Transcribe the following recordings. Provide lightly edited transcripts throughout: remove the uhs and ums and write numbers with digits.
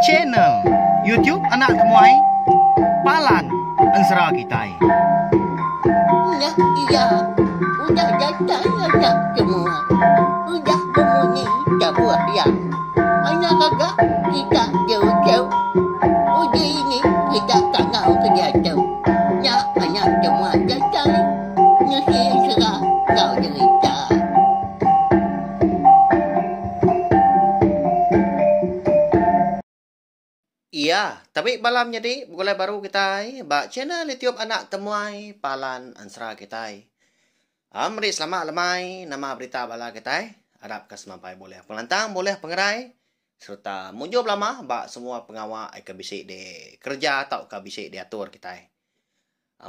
Channel YouTube Anak Temuai Palan Ensera Kitai. Nya iya udah datai anak temuai udah bemunyi tabuh iya. Anak gaga kita jauh-jauh uji ini kita kangau ke diatu. Nya anak temuai datai nusi ensera enggau jerita. Iya, tabi bala menyadi begulai baru kitai ba channel YouTube Anak Temuai Palan Ensera kitai. Am meri selamat lemai nama berita bala kitai arap ka semampai bulih pengelantang bulih pengerai sereta mujur belama ba semua pengawa ke bisi di kereja tauka bisi diatur kitai.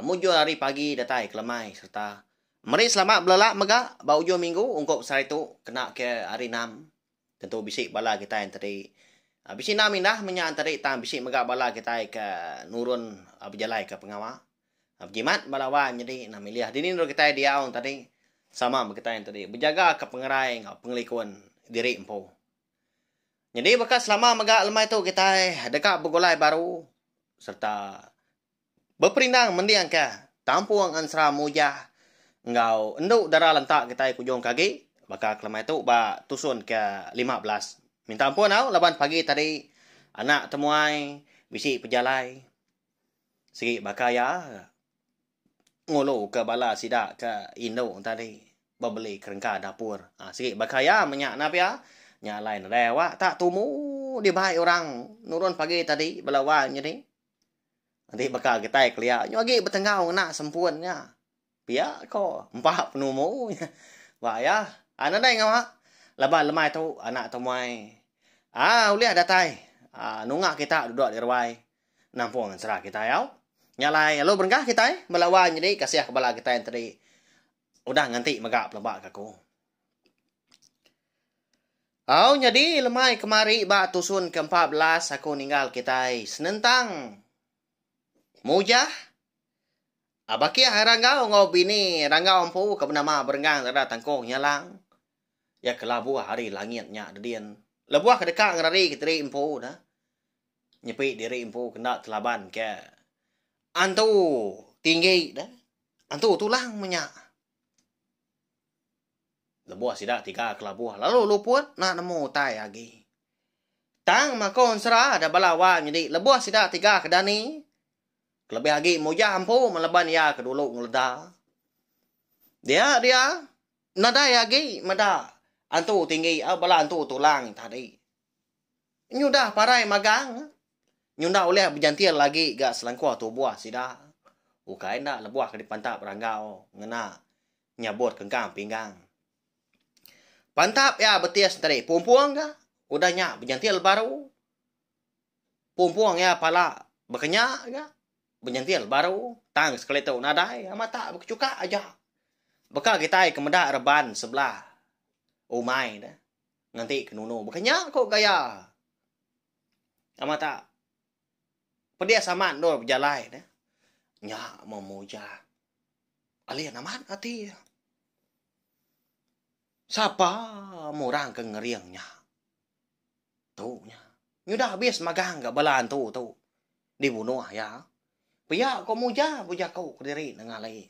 Mujur hari pagi datai ke lemai sereta meri selamat belelak mega ba ujung minggu ungkup sehari tu kena ke hari enam tentu bisi bala kitai enti bisi enda mindah menya enti tang bisi mega bala kitai ke nurun bejalai ke pengawa bejimat bala wang nyadi enda milih dini endur kitai diau enti sama meh kitai enti bejaga ke pengerai enggau pengelikun diri empu. Nyadi baka selama mega lemai tu kitai deka begulai baru sereta Beperindang mendingka tampung ensera Mujah enggau endu dara lentak kitai kujung ke agi baka kelemai tu ba tusun ke 15. Minta ampun au laban pagi tadi anak temuai bisi pejalai sigi baka iya ngulu ke bala sida ke indu tadi bebeli kerengka dapur. Ha, sigi baka iya menya enda pia. Nya alai nadai awak tak tumu dibai orang nurun pagi tadi bala wang nyadi. Enti baka kitai kelia nyu agi betenggau ngena sempun nya. Pia ko empa penumu nya. Ba iya, ah nadai ngawa laban lemai tu anak temuai ah ulih datai ah nunga kita duduk di ruai nampung ensera kitai au. Nya alai lalu berengkah kitai bala wai nyadi kasih ke bala kitai enti udah nganti mega peleba ke aku. Au nyadi lemai kemari ba tusun ke 14 aku ninggal kitai senentang Mujah Bakih Ranggau enggau bini Ranggau empu ke benama Berenggang Dara Tangkong Nyalang iya ke labuh ari langit nya dedin lebuh ke deka ngerari ke diri empu ne nyepi diri empu ke enda telaban ke antu tinggi ne antu tulang menya. Lebuh sida tiga kelabuh lalu luput enda nemu utai agi. Tang mako ensera da bala wang nyadi lebuh sida tiga ke dani kelebih agi Mujah empu meleban iya ke dulu ngeleda. Dia dia nadai agi meda antu tinggi au bala antu tulang tadi. Nyudah parai magang nyunda ulih bejantil agi ga selangkuh tubuh sida. Ukai enda lebuh ke dipantap ranggau ngena Nyabut kengkang pinggang. Pantap iya betis tadi pumpung ga, udah nya benyantil baru. Pumpung iya pala bekenya ga, benyantil baru. Tang sekali tu nadai, amat tak bekechuka aja. Baka kitai ke meda reban sebelah umai ne, nganti ke nunu bekenya ku gaya. Amat tak pedis amat endur bejalai ne. Nya memuja. Alin amat ati iya. Sapa murang ke ngering nya? Tu nya. Nyudah abis magang ga bala antu tu dibunuh iya. Pia ko Muja bejaku kediri nengah alai.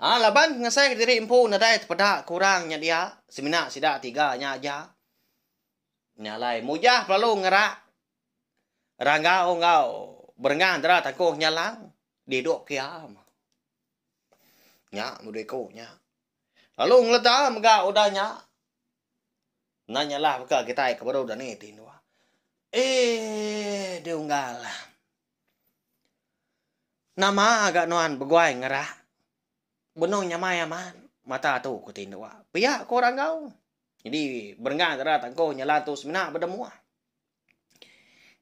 Ha laban ngasai kediri empu nadai tepeda ke orang nya dia semina sida tiga nya aja. Nya alai Mujah pelalu ngerak Ranggau enggau berenggang dera tangkuh nyalang didup ke iya. Nya mudui ku nya. Lalu ngeleda mega udah nya enda nyalah baka kitai ke baru dani ti endur. Eeh diunggal. Nama ga nuan beguai ngerak benung nyamai amat mata tu ku tinduk. Pia ku Ranggau. Jadi berenggang dera tangkuh nyalang tu semina bedemuh.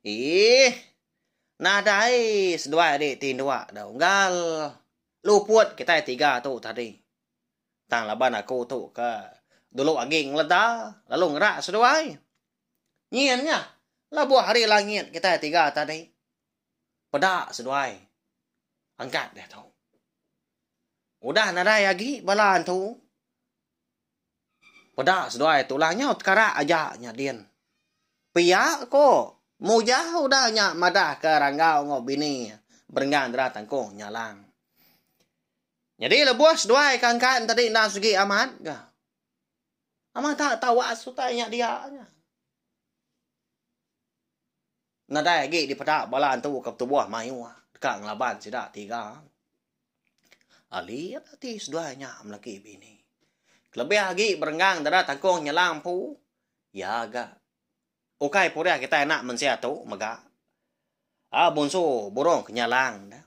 Ih. Nadai seduai adik ti endua da unggal. Luput kitai tiga tu tadi. Tang laban aku tu ke dulu agi ngeleda lalu ngerak seduai. Nyin nya lebuh hari langit kitai tiga tadi. Peda seduai angkat diatu. Udah nadai agi bala antu. Peda seduai tulang nyau tekarak aja nya din. Pia ko Mujah udah nya madah ke Ranggau enggau bini Berenggang Dera Tangkong Nyalang. Nyadi lebuh seduai ke angkat tadi endang segi amat ga. Amat tak tawas utai nya dia nya. Nadai agi dipeda bala antu ke betubuh mayuh deka ngelaban sida tiga. Alit ati seduai nya melaki bini. Kelebih agi Berenggang Dera Tangkong Nyalang empu iya ga. Ukai purih kitai anak mensia tu mega. A bunsu burung kenyalang da.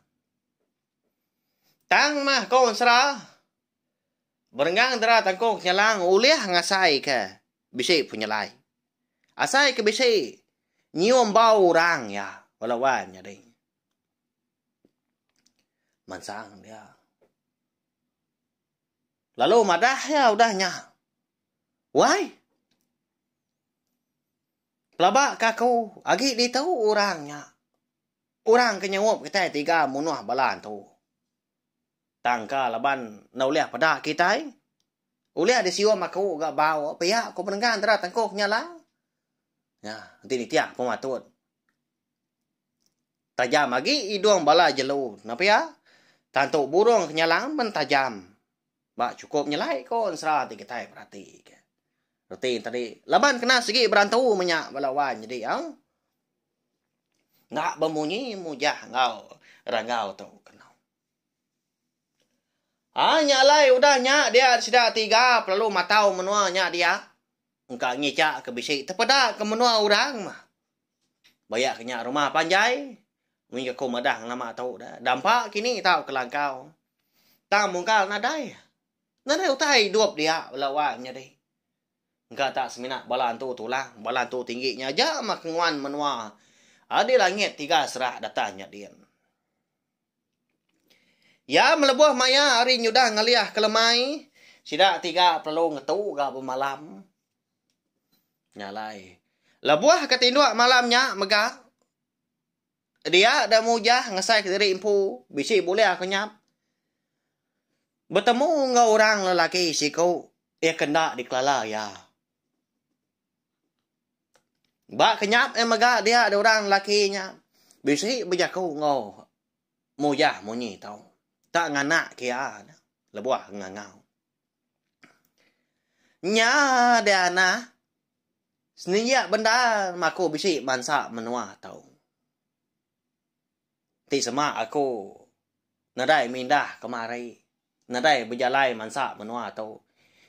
Tang mah ko ensera. Berenggang dera tangkung kenyalang ulih ngasai ke bisi penyelai. Asai ke bisi nyium bau orang iya bala wan nyadi. Mansang dia. Lalu madah iya udah nya. Wai. Pelaba ka aku agi ditu orang nya. Orang ke nyaup kitai tiga munuh bala antu. Tang ka laban enda ulih peda kitai, ulih disium aku ga bau pia ku penengah entara tengkuh nyalang. Nya enti nitih pematut. Tajam agi idung bala jelu ne pia. Tantu burung kenyalang men tajam. Ba chukup nyelai ko ensera ti kitai berati ke. Reti tadi laban kena sigi berantu menya bala wan nyadi au. Enda bemunyi mujah enggau ranggau tu kenu. Ha nya alai udah nya dia sida tiga pelalu matau menua nya dia. Engka ngicha ke bisi tepeda ke menua orang mah. Bayak ke nya rumah panjai, munyi ke aku madah ngelama tu dah. Dampa kini tau ke langkau. Tang mungkal nadai. Nadai utai idup dia bala wang nyadi. Engka tak semina bala antu tulang, bala antu tinggi nya aja mah ke nguan menua di langit tiga serak datang nya din. Iya melebuh maya ari nyudah ngalih ke lemai, sida tiga perlu ngetu ga bemalam. Nya alai, lebuh ke tinduk malam nya mega, dia da mujah ngesai kediri empu bisi bulih ke nyap. Betemu enggau orang lelaki siku iya ke enda dikelala iya. Ba kenyap iya mega dia da orang lelaki nya bisi bejaku enggau Mujah munyi tu. Tak nganak ke iya lebuh ngangau. Nya deh anak. Seninjak bendar aku bisi bansa menua tu. Ti sema aku nadai mindah kemari, nadai bejalai mansa menua tu.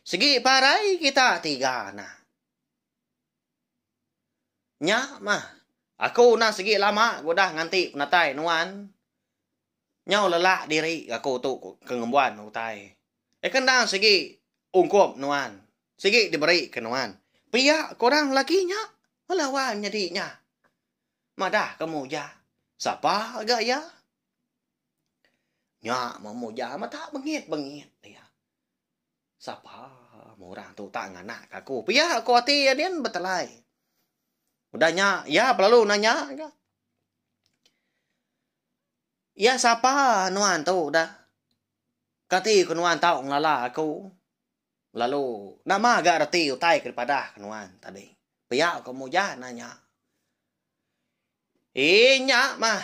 Sigi parai kita tiga anak. Nya mah, aku enda sigi lama ke udah nganti penatai nuan. Nyau lelak diri aku tu ke ngembuan utai. Eka endang sigi ungkup nuan, sigi diberi ke nuan. Pia ke orang lelaki nya, lawan nyadi nya. Madah ke Mujah, sapa ga iya? Nya meh Mujah mata bengit-bengit iya. Sapa meh orang tu tak nganak ka aku. Pia ko ati iya din betelai. Udah nya iya belalu nanya ga. Iya sapa nuan tu dah. Kati ku nuan tau ngelala aku. Lalu nama ga reti utai ke dipadah ke nuan tadi. Pia ko Mujah nanya. Ee nya mah.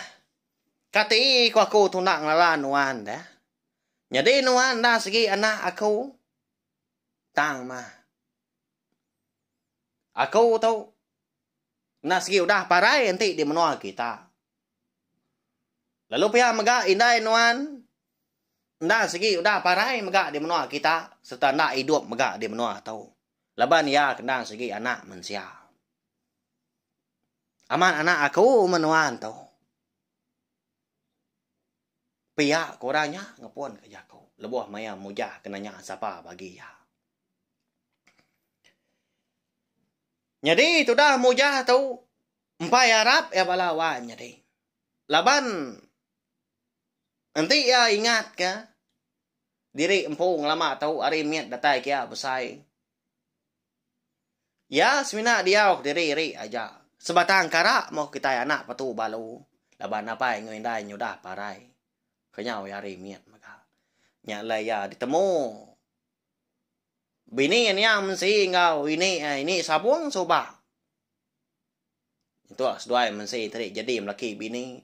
Kati ku aku tunda ngelala nuan dah. Nyadi nuan enda sigi anak aku. Tang mah. Aku tu enda sigi udah parai enti di menua kita. Lalu pia mega indai nuan enda sigi udah parai mega di menua kita sereta enda idup mega di menua tu. Laban iya ke endang sigi anak mensia. Amat anak aku menuan tu. Pia ke orang nya ngepun ke jaku lebuh maya mujah ke nanya sapa bagi iya. Nyadi tudah mujah tu empai arap iya bala wan nyadi. Laban enti iya ingat ke diri empu ngelama tu ari mit datai ke iya besai. Iya semina diau kediri iri aja. Sebatang kara moh kitai anak petu balu laban apai enggau indai nyudah parai. Kenyau iya ari mit mega. Nya alai iya ditemu bini niang mensi enggau ini ini sabung suba. Nyentuk seduai mensi tadi jadi melaki bini.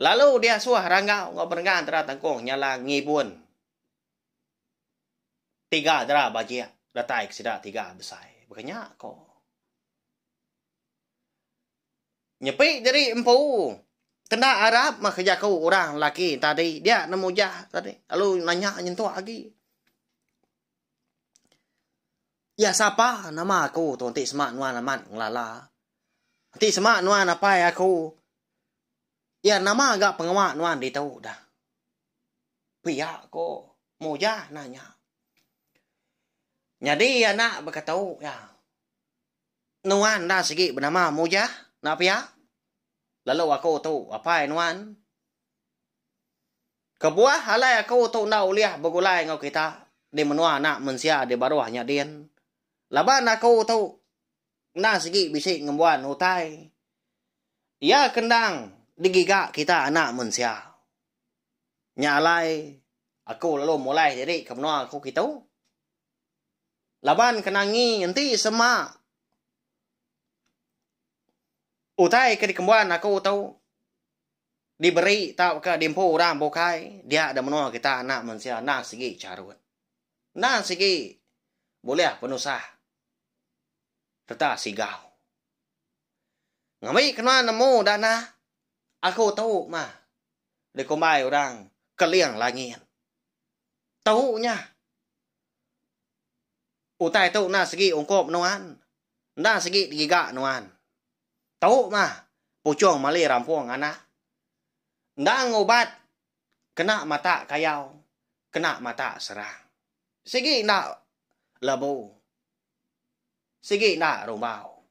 Lalu diasuh Ranggau enggau Berenggang Dara Tangkung Nyalang ngibun tiga dara bajik datai ke sida tiga besai. Baka nya ko. Nyepi diri empu kena arap meh ke jaku orang lelaki tadi dia nemu jah tadi lalu nanya nyentuk agi. Iya sapa nama aku tu enti sema nuan amat ngelala. Enti sema nuan apai aku iya nama ga pengawa nuan ditu dah. Pia ko Mujah nanya. Nyadi anak beketu iya. Nuan enda sigi benama Mujah enda pia? Lalu aku tu apai nuan. Kebuah alai aku tu enda ulih begulai enggau kita di menua anak mensia di baruh nya din, laban aku tu enda sigi bisi ngembuan utai iya ke endang digiga kita anak mensia. Nya alai aku lalu mulai diri ke menua aku kitu. Laban ke nangi enti sema utai ke dikembuan aku tu diberi tauka diempu orang bukai dia da menua kita anak mensia endang sigi charut. Endang sigi bulih penusah sereta sigau. Ngambi ke nuan nemu dana aku tu mah dikumbai orang keling langit. Tu nya utai tu enda sigi ungkup nuan enda sigi digiga nuan. Tu mah puchung mali rampung anak. Endang ubat kena matak kayau, kena matak serang. Sigi enda lebu. Sigi enda rumbau.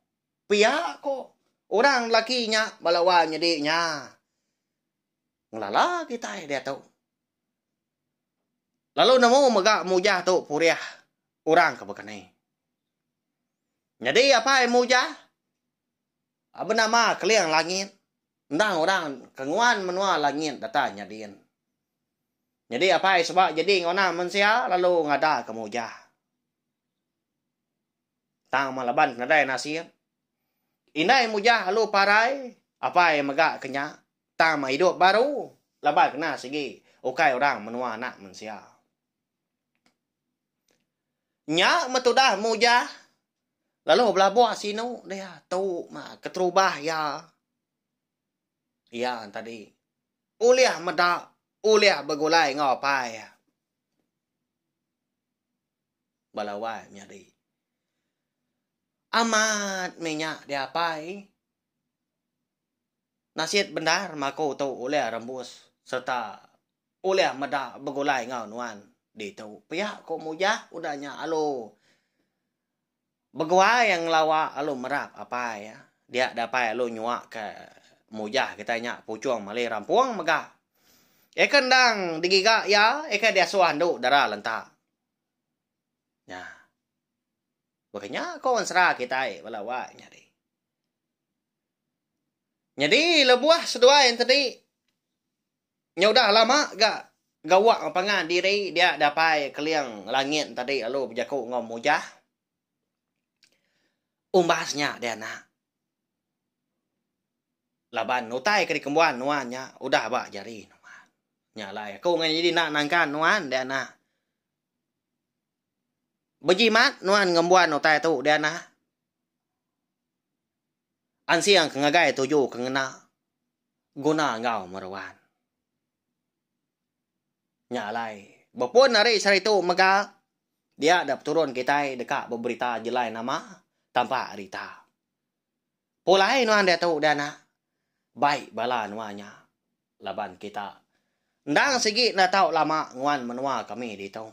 Pia ko orang lelaki nya bala wang nyadi nya. Ngelala kitai diatu. Lalu nemu mega mujah tu purih orang ke bekeni. Nyadi apai Mujah benama Keling Langit endang orang ke nguan menua langit datai nyadin. Nyadi apai suba jadi enggau anang mensia lalu ngadaka Mujah. Tang meh laban ke nadai nasib. Indai Mujah lalu parai, apai mega ke nya tang meh idup baru laban kena sigi ukai orang menua anak mensia. Nya meh tudah Mujah lalu belabuh sinu dia tu mah keterubah iya. Iya tadi ulih meda ulih begulai enggau apai iya. Bala wai menyadi. Amat meh nya dia apai. Nasit bendar meh aku tu ulih rembus sereta Ulih meda begulai enggau nuan ditu. Pia ku Mujah udah nya alu beguai ngelawa alu merap apai iya. Dia da apai alu nyua ke Mujah kitai nya puchung mali rampung mega. Iya ke endang digiga iya, iya ke diasuh andu dara lenta. Nya. Baka nya ko ensera kitai bala wai nyadi. Nyadi lebuh seduai enti Nya udah lama ga gawa enggau pangan diri dia dapai Keling Langit tadi lalu bejaku enggau Mujah. Umbas nya dia anak. Laban utai ke dikembuan nuan nya udah ba jari nuan. Nya alai aku ngan nyadi enda nangkan nuan dia anak. Bejimat nuan ngembuan utai tu dia anak. Ansing ke ngagai tuju ke ngena guna enggau meruan. Nya alai, bepun ari sehari tu mega, dia da peturun kitai deka beberita jelai nama tampak rita. Pulai nuan diatu deh anak, bai bala nuan nya laban kita endang sigi enda tau lama nguan menua kami ditu.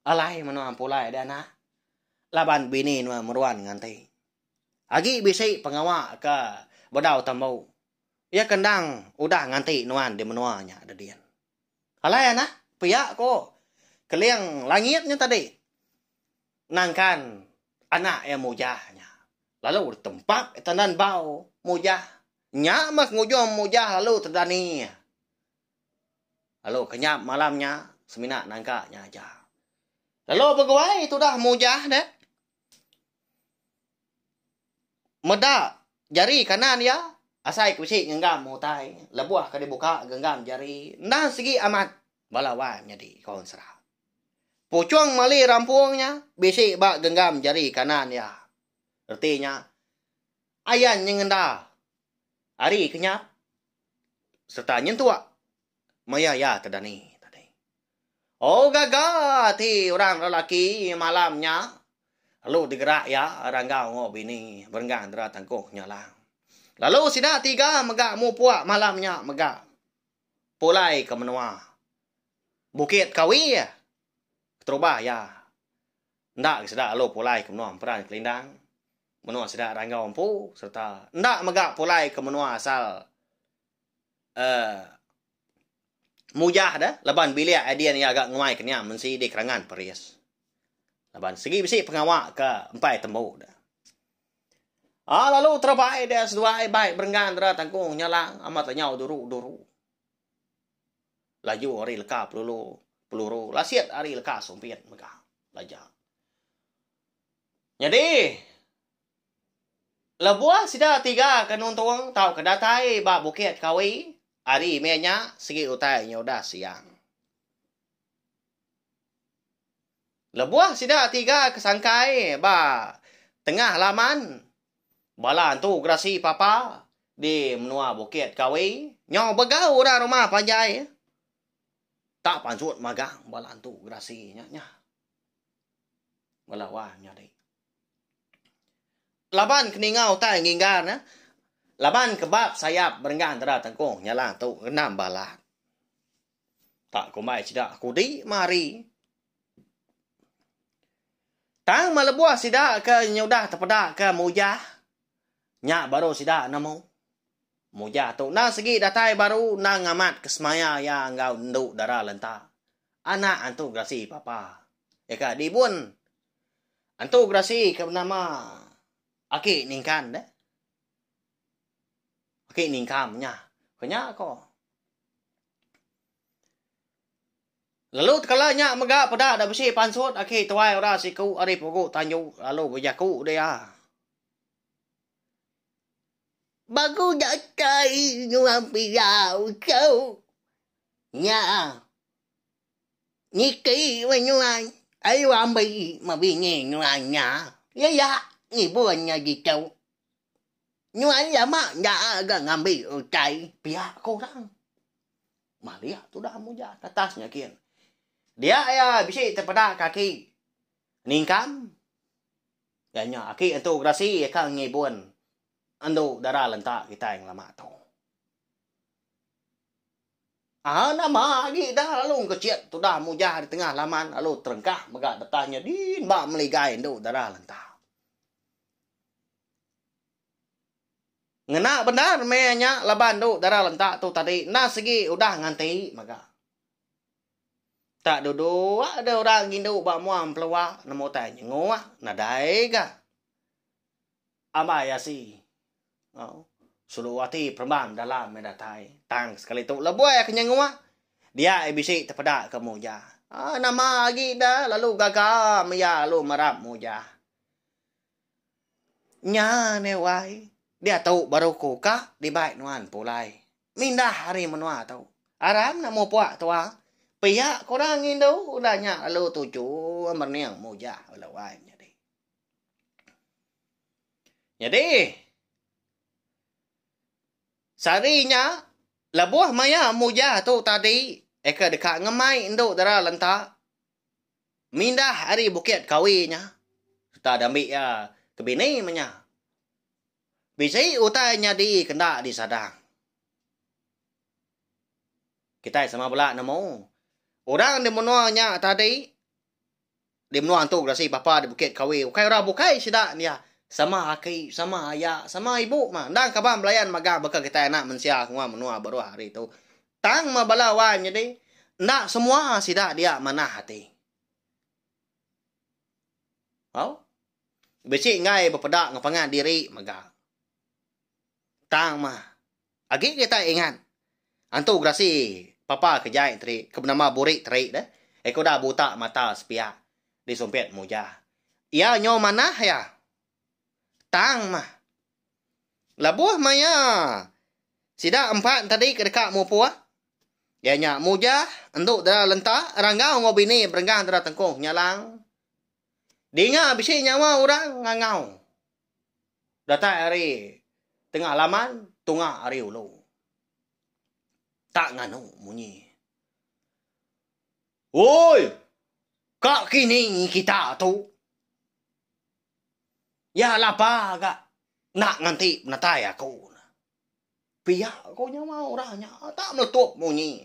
Alai menua pulai deh anak, laban bini nuan meruan nganti. Agi bisi pengawa ke bedau tembu. Iya ke endang udah nganti nuan di menua nya dedin. Alai anak, pia ko Keling Langit nya tadi nangkan anak iya Mujah nya. Lalu ditempap iya tandan bau Mujah. Nya meh ngujung Mujah lalu tedani. Lalu kenyap malam nya semina nangka nya aja. Lalu beguai tudah Mujah deh. Meda jari kanan iya asai ke bisi ngenggam utai lebuh ke dibuka genggam jari endang sigi amat bala wai menyadi ko ensera. Puchung mali rampung nya bisi ba genggam jari kanan iya. Reti nya ayan nyengenda ari kenyap sereta nyentuk maya iya tedani tadi. Oh gaga ati orang lelaki malam nya lalu digerak iya ranggau enggau bini berenggang dera tangkuh nyalang. Lalu sida tiga mega mupuk malam nya mega pulai ke menua Bukit Kawi. Keterubah iya enda ke sida lalu pulai ke menua Emperan Kelindang menua sida Ranggau empu sereta enda mega pulai ke menua asal uhh Mujah deh laban bilik idea iya ga nguai ke nya mensi di kerangan Peris. Laban sigi bisi pengawa ke empai tembu deh. Ah lalu terebai deh seduai bai berenggan dera tangkung nyalang amat lenyau duru-duru. Laju ari leka pelulu peluru lasit ari leka sumpit mega laja. Nyadi Lebuh sida tiga ke nuntung tauka datai ba Bukit Kawi, hari mih nya sigi utai nya udah siang. Lebuh sida tiga ke sangkai ba tengah laman, bala antu gerasi papa di menua Bukit Kawi nyau begau orang rumah panjai. Tak pansut magang bala antu gerasi nya nya. Bala wah nyadi. Laban ke ninga utai nginggar ne, laban ke bab sayap berenggang dera tengkung nyalang tu rendam balat. Tak kumbai sida kudi mari. Tang melebuh sida ke nyudah tepeda ke mujah, nya baru sida nemu. Mujah tu endang sigi datai baru endang ngamat ke semaya iya enggau endu dara lenta. Anak antu gerasi papa. Eka dibun Antu gerasi ke benama Aki Ningkan deh. Aki Ningkam nya. Ke nya ko. Lalu tekala nya mega peda da bisi pansut aki tuai orang siku ari pugu tanju lalu bejaku dia. Bagu datai nuan pia uchu. Nya. Niki meh nuan alu ambi meh bini nuan nya. Lelak ngibun nya ditu. Nuan lama enda ga ngambi utai pia ko orang. Malik tudah muja ke atas nya kin. Dia iya bisi tepeda kaki ningkam. Iya nya aki entu gerasi ka ngibun endu dara lenta kitai ngelama tu. Aa nama agi dah lalu engkechit tudah mujah di tengah laman lalu terengkah mega detah nya din ba meligai endu dara lenta. Ngena bendar meh nya laban endu dara lenta tu tadi enda sigi udah nganti mega. Tak duduk deh orang ngindu ba mua empelua nemu utai nyenguk nadai ga. Ambai asi. Au. Sulu ati perembam dalam meh datai. Tang sekali tu lebuh iya ke nyenguk, dia iya bisi tepeda ke Mujah. Aa nama agi da lalu gaga meh iya lalu merap Mujah. Nya neh wai, diatu baru ku ka dibai nuan pulai. Mindah ari menua tu. Aram nemu puak tua. Pia ku orang ngindu udah nya lalu tuju merening Mujah bala wai menyadi. Nyadi, sehari nya lebuh maya Mujah tu tadi eka deka ngemai endu dara lenta mindah ari Bukit Kawi nya sereta diambi iya ke bini menya. Bisi utai nyadi ke enda disadang. Kitai sama bela nemu orang di menua nya tadi Di menua antu gerasi papa di Bukit Kawi ukai orang bukai sida nya sama aki sama aya sama ibu mah endang kaban belayan magang baka kitai anak mensia nguan menua baruh hari tu tang mah bala wai nyadi enda semua sida dia manah ati. Au bisi enggai bepeda enggau pangan diri mega. Tang mah agi kitai ingat antu gerasi papa ke jai teri ke benama Burik teri deh eko udah buta mata sepiak disumpit Mujah. Iya nyo manah iya. Tang mah. Lebuh maya sida empat tadi ke deka mupuk, iya nya Mujah, Endu Dara Lenta, Ranggau enggau bini Berenggang Dara Tengkung Nyalang. Dinga bisi nyawa orang ngangau datai ari tengah laman tunga ari ulu. Tak nganu munyi. Oi! Ka kini kita tu. Ya lapa ga enda nganti penatai aku. Pia ko nyawa orang nya tak meletup munyi.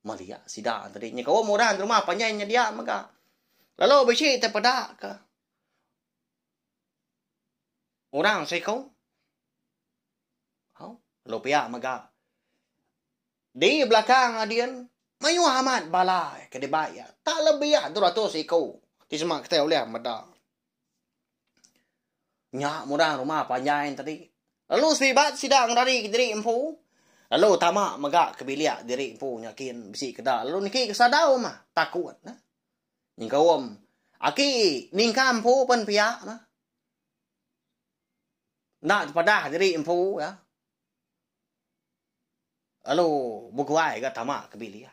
Meliak sida tadi nyengkaum orang rumah panjai nyedia mega. Lalu bisi tepeda ka orang seiku. Au, lalu pia mega. Di belakang adin, mayuh amat bala ke dibai iya. Tak lebih 200 iku ti sema kitai ulih meda. Nya murah rumah panjai tadi. Lalu sebibat sida ngerari kediri empu. Lalu tama mega ke bilik diri empu nya kin bisi keda lalu niki ke sadau mah takut nah. Nyengkaum aki ningka empu pen pia mah. Enda tepadah diri empu ya. Lalu beguai ga tama ke bilik.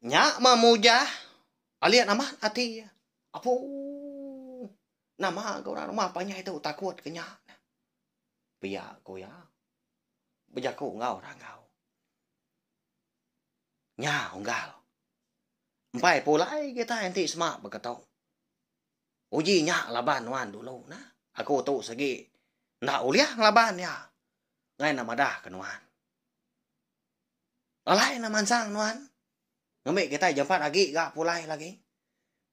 Nya mah mujah alit amat ati iya. Apu nama ga orang rumah panjai tu takut ke nya. Pia ku iya bejaku enggau Ranggau. Nya unggal. Empai pulai kitai enti sema baka tu. Uji nya laban nuan dulu nah. Aku tu sigi enda ulih ngelaban iya. Ngai enda madah ke nuan. Alai enda mansang nuan. Ngambi kitai jampat agi ga pulai lagi.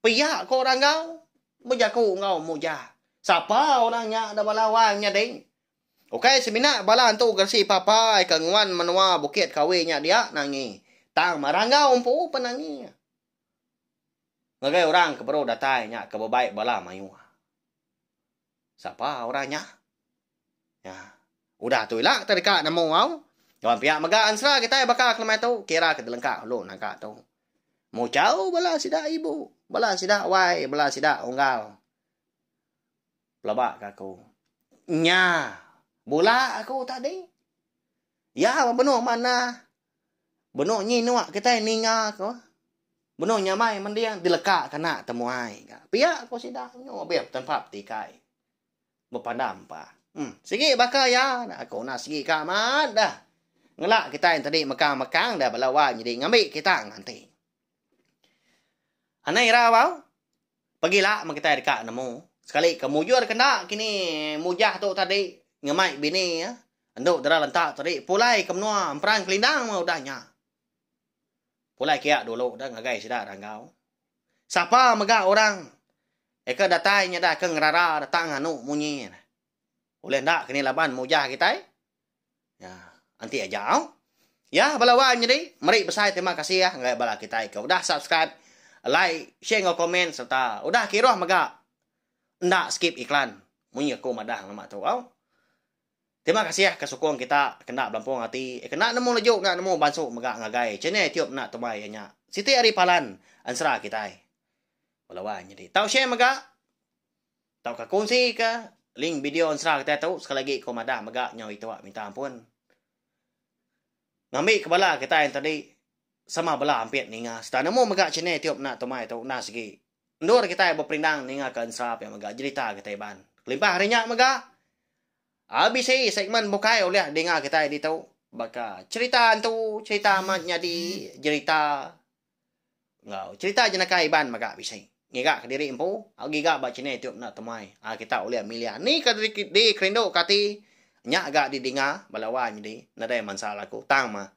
Pia ko Ranggau bejaku enggau Mujah. Sapa orang nya da bala wang nyadi. Ukai semina bala entu geresi papai ke nguan menua Bukit Kawi nya dia nangi. Tang meh Ranggau empu pen nangi. Ngagai orang ke baru datai nya ke bebai bala mayuh. Sapa orang nya? Nya. Udah tu ila kita deka nemu au. Laban pia mega ensera kitai baka ke lemai tu kira ke telengka ulu nangka tu. Muchau bala sida ibu, bala sida wai, bala sida unggal. Pelaba ka aku. Nya. Bula aku tadi. Ya benung manah. Benung nyinuk kitai ninga ko. Benung nyamai mending dileka kena temuai ga. Pia ko sida nyu abih betempa betikai. Bepandam pa. Hmm sigi baka iya aku enda sigi ka amat dah. Ngela kitai enti mekang-mekang dah bala wai nyadi ngambi kita nganti. Anang irau au. Pagila meh kitai deka nemu sekali ke mujur ke enda kini Mujah tu tadi ngemai bini iya endu dara lenta tadi pulai ke menua Emperan Kelindang meh udah nya. Pulai kiya dulu dah ngagai sida Ranggau. Sapa mega orang eka datai nya dah ke ngerara datang anu munyi ne. Ulih enda kini laban Mujah kitai. Ya, anti aja au. Ya, bala wai nyadi, meri besai terima kasih ah ngagai bala kitai ke udah subscribe, like, share enggau komen serta udah kiruh mega enda skip iklan munyi aku madah ngelama tu au. Terima kasih ah ke sukung kita ke enda belampung ati, ke enda nemu leju enda nemu bansu mega ngagai channel YouTube enda tumbai iya nya. Siti ari palan ensera kitai. Bala wai nyadi. Tau share mega. Tauka kongsi ke link video ensera kitai tu sekali agi ko madah mega nyau itu minta ampun. Ngambi ke bala kitai tadi sama bala ampit ninga serta nemu mega channel tiup enda tumai tu enda sigi endur kitai beperindang ninga ke ensera pia mega jerita kitai Iban. Kelimpah ari nya mega bisi segmen bukai ulih dinga kitai ditu baka cherita antu, cherita amat nyadi, jerita Enggau cherita jenaka Iban mega bisi. Ngiga kediri empu, au giga ba channel YouTube enda temuai. Aa kita ulih milih ni ke dikerindu ke ati nya ga didinga bala wai nyadi nadai mansa laku tang mah.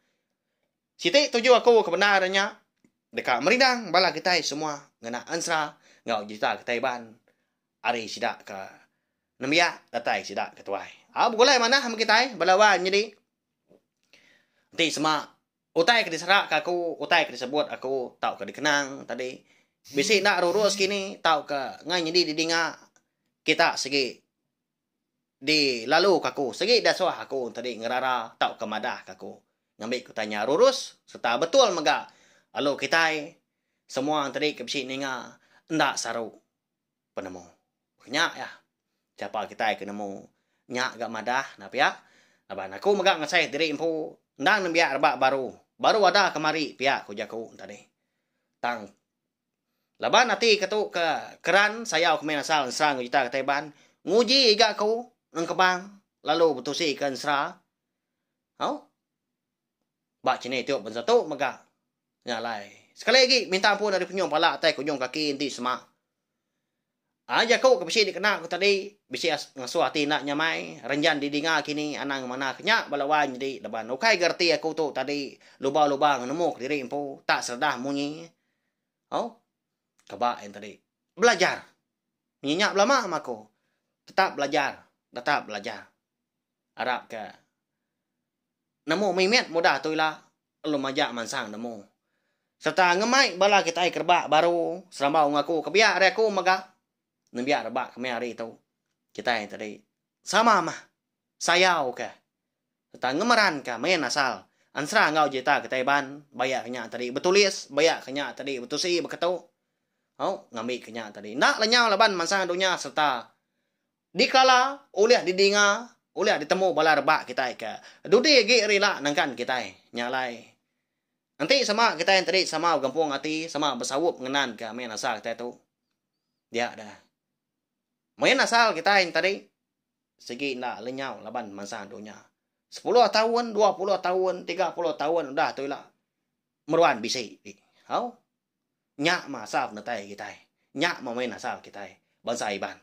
Siti tuju aku ke bendar nya deka merindang bala kitai semua ngena ensera enggau jerita kitai Iban ari sida ke nembiak datai sida ke tuai. Au begulai manah meh kitai bala wai nyadi. Enti sema Utai ke diseraka aku, utai ke disebut aku tauka dikenang tadi bisi enda rurus kini tauka ngai nyadi didinga kita sigi dilaluka aku sigi dasuh aku tadi ngerara tauka madahka aku ngambika utai nya rurus sereta betul mega lalu kitai semua tadi ke bisi ninga enda saru penemu. Nya iya sapa kitai ke nemu. Nya ga madah enda pia. Laban aku mega ngasai diri empu endang nembiak rebak baru. Baru ada kemari pia ku jaku tadi. Tang laban ati ke tu ke keran sayau ke main asal ensera enggau juta kitai Iban nguji iga aku nengkebang lalu betusi ke ensera. Au. Ba chini tu bansa tu mega. Nya alai. Sekali agi minta ampun ari penyung pala atai ke ujung kaki enti sema. Ai jaku ke bisi dikena ku tadi bisi ngasuh ati enda nyamai renjan didinga kini anang ngemana ke nya bala wai nyadi laban ukai ga reti aku tu tadi luba-luba ngenemu kediri empu tak seredah munyi. Au. Keba en tadi. Belajar. Munyi nya belama mah aku. Tetap belajar, tetap belajar. Arap ke nemu mimit mudah tu ila lalu majak mansang nemu. Sereta ngemai bala kitai ke rebak baru serambau ngaku ke biak ari aku mega nembiak rebak kemaya hari tu. Kitai tadi sama mah sayau ke sereta ngemeranka main asal ensera enggau jerita kitai Iban bayak ke nya tadi betulis bayak ke nya tadi betusi beketu au ngambi ke nya tadi enda lenyau laban mansang dunya sereta Dikelala, ulih didinga, ulih ditemu bala rebak kitai ke dudi agi ari ila nangkan kitai. Nya alai, enti sema kitai enti sama begempung ati, sama besaup ngenanka main asal kitai tu, dia deh. Main asal kitai enti sigi enda lenyau laban mansang dunya. Sepuluh taun, 20 taun, 30 taun udah tu ila meruan bisi. Au. Nya mah asal penetai kitai. Nya mah main asal kitai bansa Iban.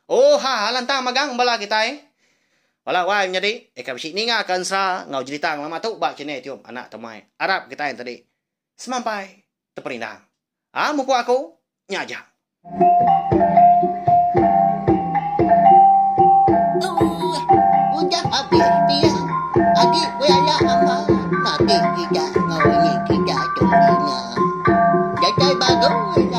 Oohaa lantang magang bala kitai. Bala wai menyadi eka bisi ninga ke ensera enggau jerita ngelama tu ba channel youtube Anak Temuai. Arap kitai enti semampai teperindang. Aa mupuk aku nya aja. Udah abis pia agi belaya amat mati sida enggau ini sida tu ninga. Datai baru ila.